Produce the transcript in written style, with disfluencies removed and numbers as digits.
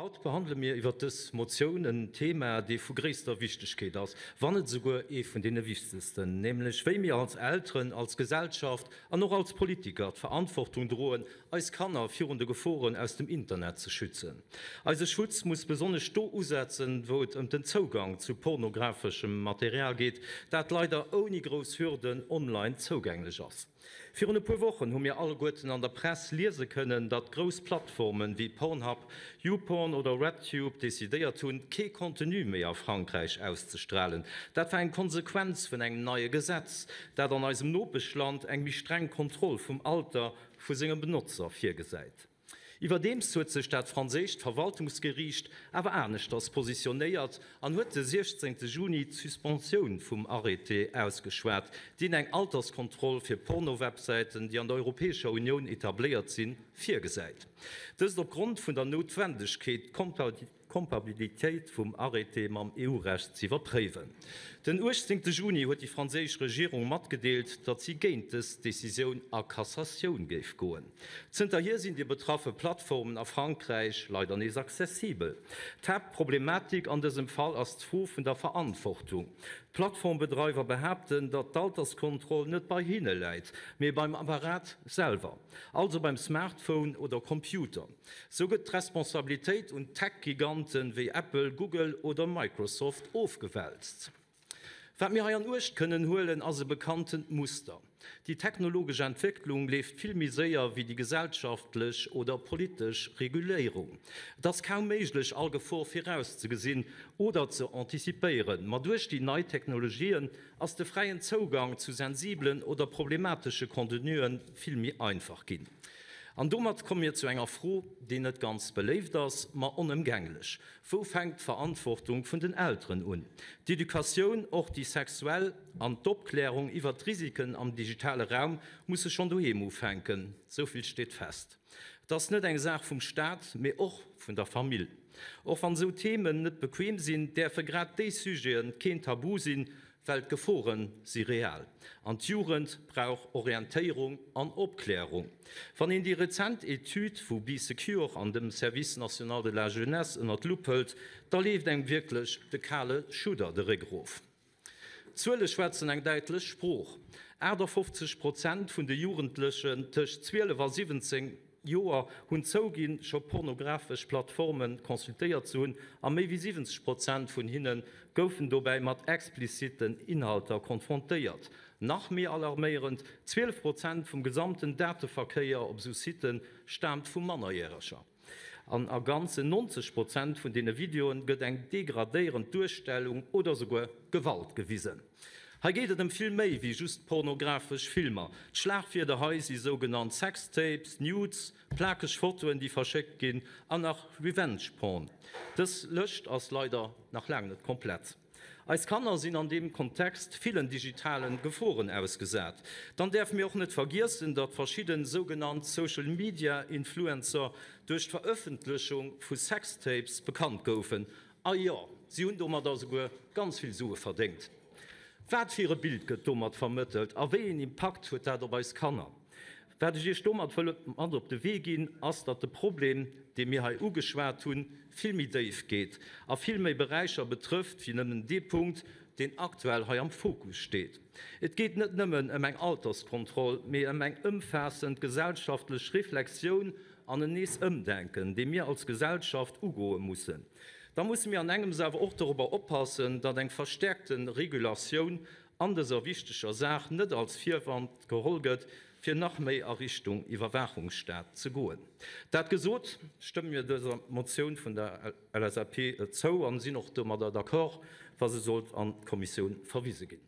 Haut behandle mir iwwert dës Motioun en Thema, dee vu gréisster Wichtegkeet ass, wann net esouguer ee vun deene wichtegsten, nämlech wéi mir als Elteren, als Gesellschaft an och als Politiker d'Verantwortung droen, eis Kanner virun de Geforen aus dem Internet ze schützen. Eise Schutz muss besonnesch do usetzen, wou et ëm den Zougang zu pornographeschem Material geet, dat leider ouni grouss Hürden online zougänglech ass. Virun e puer Wochen hu mir alleguerten an der Press liese kënnen, datt grouss Plattformen wéi Pornhub, YouPorn oder RedTube decidéiert hunn, kee Contenu méi a Frankräich auszestralen. Dat war eng Konsequenz vun engem neie Gesetz, dat an eisem Nopeschland eng méi streng Kontroll vum Alter vu senge Benotzer virgesäit. Iwwerdeems huet sech dat franséischt Verwaltungsgeriicht awer aneschters positionéiert an huet de 16 Juni d'Suspensioun vum Arrêté ausgeschwat, deen eng Alterskontroll fir Porno-Websäiten, déi an der Europäescher Unioun etabléiert sinn, virgesäit. Dëst opgrond vun der Noutwendegkeet, d'Kompabilitéit vum Arrêté mam EU-Recht z'iwwerpréiwen. Den 18 Juni huet déi franséisch Regierung matgedeelt, datt si géint dës Decisioun a Cassatioun géif goen. Zënterhier sinn déi betraffe Plattformen a Frankräich leider nees accessibel. D'Haaptproblematik an dësem Fall ass d'Fro vun der Verantwortung. D'Plattformbedreiwer behaapten, datt d'Alterskontroll net bei hinne läit, mee beim Apparat selwer, also beim Smartphone oder Computer. Sou gëtt d'Responsabilitéit un Tech-Giganten wéi Apple, Google oder Microsoft ofgewälzt. Wat mir hei an Uecht kënnen huelen, ass e bekanntent Muster, Déi technologesch Entwécklung leeft vill méi séier wéi déi gesellschaftlech oder politesch Reguléierung. Et ass kaum méiglech, all Gefor virauszegesinn oder ze anticipéieren. Ma duerch déi nei Technologien ass de fräien Zougang zu sensibelen oder problematesche Contenuen vill méi einfach ginn. An domat komme mir zu enger Fro, déi net ganz beléift ass, ma onëmgänglech, Wou fänkt d'Verantwortung vun den Elteren un? D'Educatioun, och déi sexuell, an d'Opklärung iwwert d'Risiken am digitale Raum musse schonn doheem ufänken, esou vill steet fest. Et ass net eng Saach vum Staat, mee och vun der Famill. Och wann esou Themen net bequem sinn, däerfe grad déi Sujete keen Tabu sinn, Well d'Gefore si real an d'Jugend brauch Orientéierung an Opklärung. Wann een déi rezent Etüd vu Bee Secure an dem Service national de la jeunesse ënner d'Lupp hëlt, da leeft engem wierklech de kale Schudder de Réck erof. D'Zuele schwätzen eng däitlech Sprooch, 58 Prozent vun de Jugendlechen tëscht 12 a 17 Joer hunn zouginn, scho pornografesch Plattforme consultéiert ze hunn a méi wéi 70 Prozent vun hinne goufen dobäi mat explizitten Inhalter konfrontéiert. Nach méi alarméierend, 12 Prozent vum gesamten Dateverkéier op esou Sitte staamt vu Mannerjäreger. An a ganzen 90 Prozent vun deene Videoe gëtt eng degradéierend Duerstellung oder souguer Gewalt gewisen. Hei geet et ëm vill méi wéi just pornografesch Filmer. D'Schlagwierder hei si sougenannt Sextapes, Nudes, plakeg Fotoen, déi verschéckt ginn an nach Revenge Porn. Dës Lëscht ass leider nach laang net komplett. Eis Kanner sinn an deem Kontext villen digitalen Geforen ausgesat. Dann däerfe mir och net vergiessen, datt verschidden sougenannt Social Media Influencer duerch d'Verëffentlechung vu Sextapes bekannt goufen A jo, si hunn domadder esouguer ganz vill Sue verdéngt. Wat fir e Bild gëtt domat vermëttelt a wéi een Impakt huet dat op eis Kanner? Wat ech Iech domat wëll mat op de Wee ginn, ass, datt de Problem, dee mir hei ugeschwat hunn, vill méi déif geet a vill méi Beräicher betrëfft wéi nëmmen dee Punkt, deen aktuell hei am Fokus steet. Et geet net nëmmen ëm eng Alterskontroll, mee ëm eng ëmfaassend gesellschaftlech Reflexioun an en nees Ëmdenken, dee mir als Gesellschaft ugoe mussen. Da musse mir an engems awer och dorobber oppassen, datt eng verstärkte Regulatioun an dëser wichteger Saach net als Virwand geholl gëtt, fir nach méi a Richtung Iwwerwaachungsstaat ze goen. Dat gesot, stëmme mir dëser Motioun vun der LSAP zou an sinn och domadder d'accord, wa se sollt an d'Kommissioun verwise ginn.